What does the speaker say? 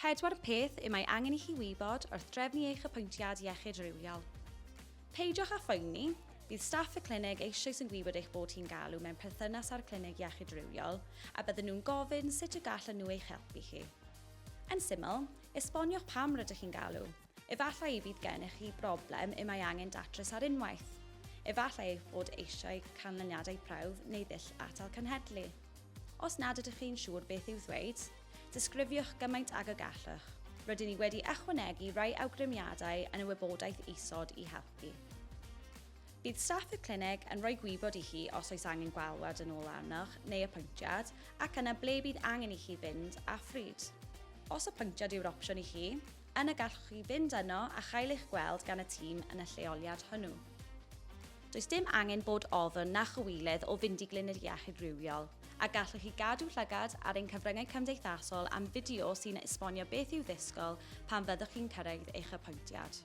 Pedwar peth y mae angen i chi wybod wrth drefnu eich apwyntiad iechyd rhywiol. Peidiwch â phoeni, bydd staff y clinig eisoes yn gwybod eich bod chi'n galw mewn perthynas â'r clinig iechyd rhywiol a bydden nhw'n gofyn sut y gallan nhw eich helpu chi. Yn syml, esboniwch pam rydych chi'n galw. Efallai y bydd gennych chi broblem y mae angen datrys ar unwaith. Efallai eich bod eisiau canlyniadau prawf neu ddull atal cenhedlu. Os nad ydych chi'n siŵr beth i'w ddweud, disgrifiwch gymaint ag y gallwch. Rydyn ni wedi ychwanegu rhai awgrymiadau yn y wybodaeth isod i helpu. Bydd staff y clinig yn rhoi gwybod i chi os oes angen gwalwad yn ôl arnoch neu apwyntiad ac yna ble bydd angen i chi fynd a phryd. Os apwyntiad yw'r opsiwn i chi, yna gallwch chi fynd yno a chael eich gweld gan y tîm yn y lleoliad hwnnw. Does dim angen bod ofn na chywilydd o fynd i glinig iechyd rhywiol, a gallwch chi gadw llygad ar ein cyfryngau cymdeithasol am fideo sy'n esbonio beth i'w ddisgwyl pan fyddwch chi'n cyrraedd eich apwyntiad.